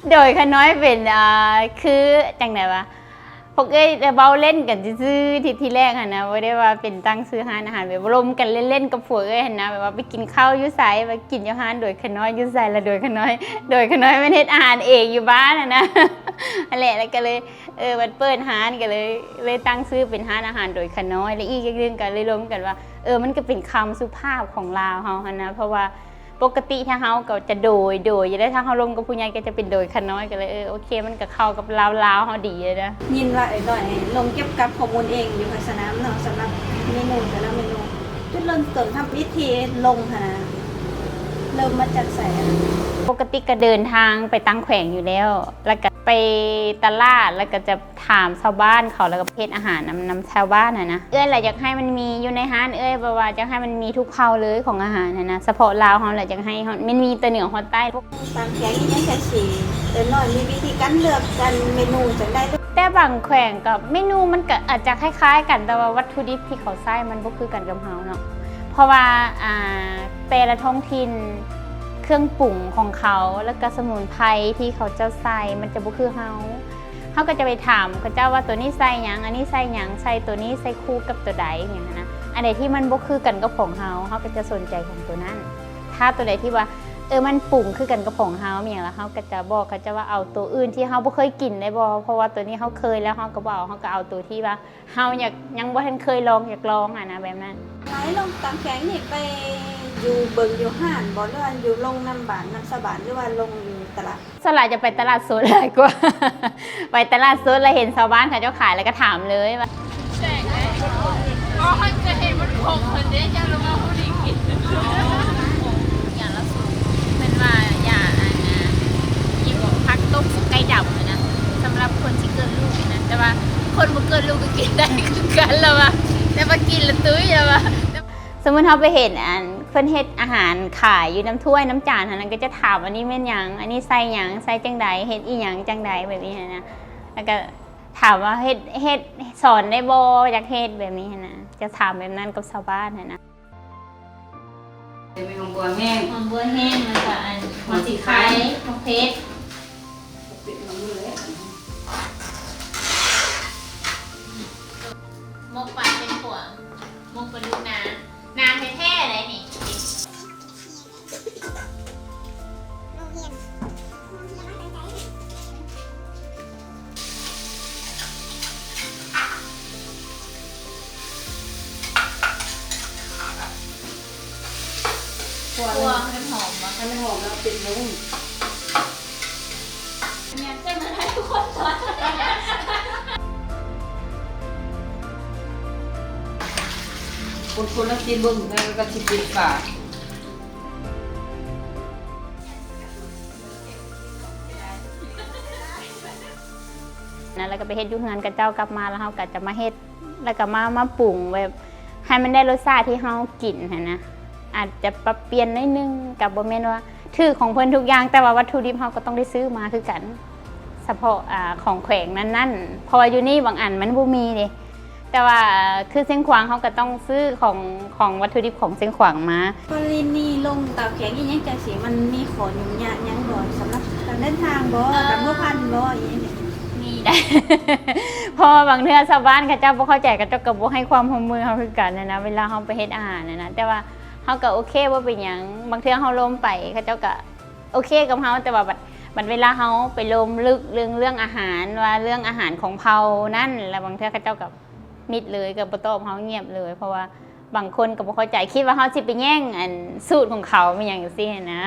ໂດຍຂະນ້ອຍເປັນ ອ່າ ຄືຈັ່ງໃດວະ ພວກເອື້ອຍເວົ້າເລ່ນກັນຊື່ໆ ທີ່ ທີ່ແລກຫັ້ນນະ ບໍ່ໄດ້ວ່າເປັນຕັ້ງຊື່ຮ້ານອາຫານ ແບບລົມກັນເລ່ນໆ ກັບພວກເອື້ອຍຫັ້ນນະ ແບບວ່າໄປກິນເຂົ້າຢູ່ໃສ ວ່າກິນຢູ່ຮ້ານໂດຍຂະນ້ອຍ ຢູ່ໃສລະໂດຍຂະນ້ອຍ ໂດຍຂະນ້ອຍແມ່ນເຮັດອາຫານເອງຢູ່ບ້ານຫັ້ນນະ ຫັ້ນແຫຼະ ແລ້ວກໍເລີຍ ເອີ ມັນເປີດຮ້ານ ກໍເລີຍ ເລີຍຕັ້ງຊື່ເປັນຮ້ານອາຫານໂດຍຂະນ້ອຍ ແລະ ອີກຢ່າງໜຶ່ງກໍເລີຍລົມກັນວ່າ ເອີ ມັນກໍເປັນຄຳສຸພາບຂອງລາວເຮົາຫັ້ນນະ ເພາະວ່າ ປົກກະຕິຖ້າເຮົາກໍຈະໂດຍ ໂດຍຢູ່ແລ້ວ ຖ້າເຮົາລົມກັບຜູ້ໃຫຍ່ກໍຈະເປັນໂດຍຂະນ້ອຍ ກໍເລີຍ ເອີ ໂອເຄ ມັນກໍເຂົ້າກັບລາວໆ ເຮົາດີເລີຍນະ. ຍິນວ່າເອື້ອຍນ້ອຍລົງເກັບກັບຂໍ້ມູນເອງຢູ່ພາກສະໜາມເນາະ ສຳລັບເມນູແຕ່ລະເມນູ ຈຸດເລີ່ມຕົ້ນທຳອິດທີ່ລົງຫັ້ນນະ ເລີ່ມມາຈາກໃສ? ປົກກະຕິກໍເດີນທາງໄປຕ່າງແຂວງຢູ່ແລ້ວ ແລ້ວກໍໄປຕະຫຼາດ ແລ້ວກໍຈະ ຖາມຊາວບ້ານເຂົາ ແລ້ວກໍເຮັດອາຫານນຳ ນຳຊາວບ້ານຫັ້ນນະ. ເອື້ອຍລະຢາກໃຫ້ມັນມີຢູ່ໃນຮ້ານເອື້ອຍ ແບບວ່າຢາກໃຫ້ມັນມີທຸກເຜົ່າເລີຍຂອງອາຫານຫັ້ນນະ ສະເພາະລາວເຮົາລະຢາກໃຫ້ມັນມີແຕ່ເໜືອຮອດໃຕ້. ຕາມແຂວງນີ້ຍັງຈະຊິເອີນ້ອຍມີວິທີການເລືອກກັນເມນູຈັ່ງໃດ? ແຕ່ບາງແຂວງກໍເມນູມັນກໍອາດຈະຄ້າຍໆກັນ ແຕ່ວ່າວັດຖຸດິບທີ່ເຂົາໃຊ້ມັນບໍ່ຄືກັນກັບເຮົາເນາະ ເພາະວ່າ ອ່າ ແຕ່ລະທ້ອງຖິ່ນ ເຄື່ອງປຸງຂອງເຂົາ ແລ້ວກໍສະໝຸນໄພທີ່ເຂົາເຈົ້າໃສ່ມັນຈະບໍ່ຄືເຮົາ. ເຮົາກໍຈະໄປຖາມເຂົາເຈົ້າວ່າ ໂຕນີ້ໃສ່ຫຍັງ ອັນນີ້ໃສ່ຫຍັງ ໃສ່ໂຕນີ້ໃສ່ຄູ່ກັບໂຕໃດ ຫຍັງຫັ້ນນະ. ອັນໃດທີ່ມັນບໍ່ຄືກັນກັບຂອງເຮົາ ເຮົາກໍຈະສົນໃຈຂອງໂຕນັ້ນ. ຖ້າໂຕໃດທີ່ວ່າ ເອີ ມັນປຸງຄືກັນກັບຂອງເຮົາ ມີຫຍັງລະ ເຮົາກໍຈະບອກເຂົາເຈົ້າວ່າ ເອົາໂຕອື່ນທີ່ເຮົາບໍ່ເຄີຍກິນໄດ້ບໍ່ ເພາະວ່າໂຕນີ້ເຮົາເຄີຍແລ້ວ ເຮົາກໍບໍ່ເອົາ ເຮົາກໍເອົາໂຕທີ່ວ່າເຮົາຢາກ ຍັງບໍ່ທັນເຄີຍລອງ ຢາກລອງຫັ້ນນະ ແບບນັ້ນ. ຫຼາຍລົງຕາມແຂວງນີ້ໄປຢູ່ເບິ່ງຢູ່ຮ້ານບໍ່ ຫຼືວ່າຢູ່ລົງນຳບ້ານນຳຊາວບ້ານ ຫຼືວ່າລົງຢູ່ຕະຫຼາດ? ສ່ວນຫຼາຍຈະໄປຕະຫຼາດສົດຫຼາຍກວ່າ ໄປຕະຫຼາດສົດແລ້ວເຫັນຊາວບ້ານເຂົາເຈົ້າຂາຍ ແລ້ວກໍຖາມເລີຍວ່າ ແຊກເດ້ ບໍ່ ມັນຈະເຫັນມັນຜົງເພິ່ນເດ້ ເຈົ້າລະວ່າຜູ້ນີ້ກິນ ຢາລະສູນ ເພິ່ນວ່າຢາອັນນ່າ ອີ່ຫຍັງ ຜັກຕົ້ມສະໄກ່ດຳຫັ້ນນະ ສຳລັບຄົນຊິເກີດລູກຫັ້ນນະ ແຕ່ວ່າຄົນບໍ່ເກີດລູກກໍກິນໄດ້ຄືກັນລະວ່າ ແຕ່ວ່າກິນລະຕຸ້ຍລະວ່າ. ສົມມຸດເຮົາໄປເຫັນອັນເພິ່ນເຮັດອາຫານຂາຍຢູ່ນຳຖ້ວຍນຳຈານຫັ້ນນະ ກໍຈະຖາມ ອັນນີ້ແມ່ນຫຍັງ ອັນນີ້ໃສ່ຫຍັງ ໃສ່ຈັ່ງໃດ ເຮັດອີ່ຫຍັງຈັ່ງໃດ ແບບນີ້ຫັ້ນນະ ແລ້ວກໍຖາມວ່າເຮັດ ເຮັດສອນໄດ້ບໍ່ ຢາກເຮັດ ແບບນີ້ຫັ້ນນະ ຈະຖາມແບບນັ້ນກັບຊາວບ້ານຫັ້ນນະ. ຈະມີຫອມບົວແຫ້ງ ຫອມບົວແຫ້ງ ແລ້ວກໍອັນ ຫົວສີໄຄ ໝາກເຜັດ ໝົກປາເປັນຂວາງ ໝົກປາດຸກນາ ນາແທ້ໆ ໄດ໋ນີ້. ຂົ້ວ ຂົ້ວໃຫ້ມັນຫອມບໍ່? ໃຫ້ມັນຫອມແລ້ວປິດລົງ. ແມ່ນ ເຈົ້າມາໃຫ້ທຸກຄົນສອນ. ຄົນໆ ລະກິນເບິ່ງ ແລ້ວກໍຊິປິດຝາ. ນະ ແລ້ວກໍໄປເຮັດຢູ່ເຮືອນເຂົາເຈົ້າ ກັບມາແລ້ວເຮົາກໍຈະມາເຮັດ ແລ້ວກໍມາ ມາປຸງແບບໃຫ້ມັນໄດ້ລົດຊາດທີ່ເຮົາກິນຫັ້ນນະ ອາດຈະປັບປ່ຽນໜ້ອຍໜຶ່ງ ກໍບໍ່ແມ່ນວ່າຖືກຂອງເພິ່ນທຸກຢ່າງ ແຕ່ວ່າວັດຖຸດິບເຮົາກໍຕ້ອງໄດ້ຊື້ມາຄືກັນ ສະເພາະ ອາ ຂອງແຂວງນັ້ນໆ ເພາະວ່າຢູ່ນີ້ບາງອັນມັນບໍ່ມີເດ້. ແຕ່ວ່າຄືຊຽງຂວາງເຮົາກໍຕ້ອງຊື້ຂອງ ຂອງວັດຖຸດິບຂອງຊຽງຂວາງມາ. ກໍລະນີລົງຕາມແຂວງອີ່ຫຍັງຈັ່ງຊີ້ ມັນມີຂໍ້ຫຍຸ້ງຍາກຫຍັງບໍ່ ສຳລັບການເດີນທາງບໍ່ ການພົວພັນບໍ່ ອີ່ຫຍັງ? ມີໄດ໋ ເພາະວ່າບາງເທື່ອຊາວບ້ານເຂົາເຈົ້າບໍ່ເຂົ້າໃຈ ເຂົາເຈົ້າກໍບໍ່ໃຫ້ຄວາມຮ່ວມມືເຮົາຄືກັນຫັ້ນນະ ເວລາເຮົາໄປເຮັດອາຫານຫັ້ນນະ ແຕ່ວ່າເຮົາກໍໂອເຄ ບໍ່ເປັນຫຍັງ ບາງເທື່ອເຮົາລົມໄປ ເຂົາເຈົ້າກໍ ໂອເຄກັບເຮົາ ແຕ່ວ່າບັດ ບັດເວລາເຮົາໄປລົງເລິກເລື່ອງ ເລື່ອງອາຫານ ວ່າເລື່ອງອາຫານຂອງເຜົ່ານັ້ນ ແລ້ວບາງເທື່ອເຂົາເຈົ້າກໍມິດເລີຍ ກໍບໍ່ຕອບເຮົາ ງຽບເລີຍ ເພາະວ່າບາງຄົນກໍບໍ່ເຂົ້າໃຈ ຄິດວ່າເຮົາຊິໄປແຍ່ງອັນສູດຂອງເຂົາ ແມ່ນຫຍັງຈັ່ງຊີ້ຫັ້ນນະ.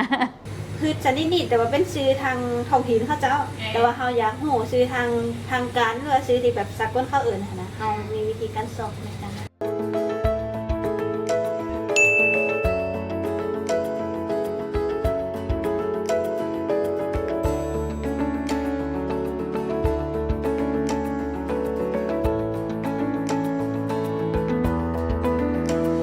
ພືດຊະນິດນີ້ ແຕ່ວ່າເປັນຊື່ທາງທ້ອງຖິ່ນເຂົາເຈົ້າ ເອີ ແຕ່ວ່າເຮົາຢາກຮູ້ຊື່ທາງ ທາງການ ຫຼືວ່າຊື່ທີ່ແບບສາກົນເຂົາເອີ້ນຫັ້ນນະ ເຮົາມີວິທີການຊອກໃນການ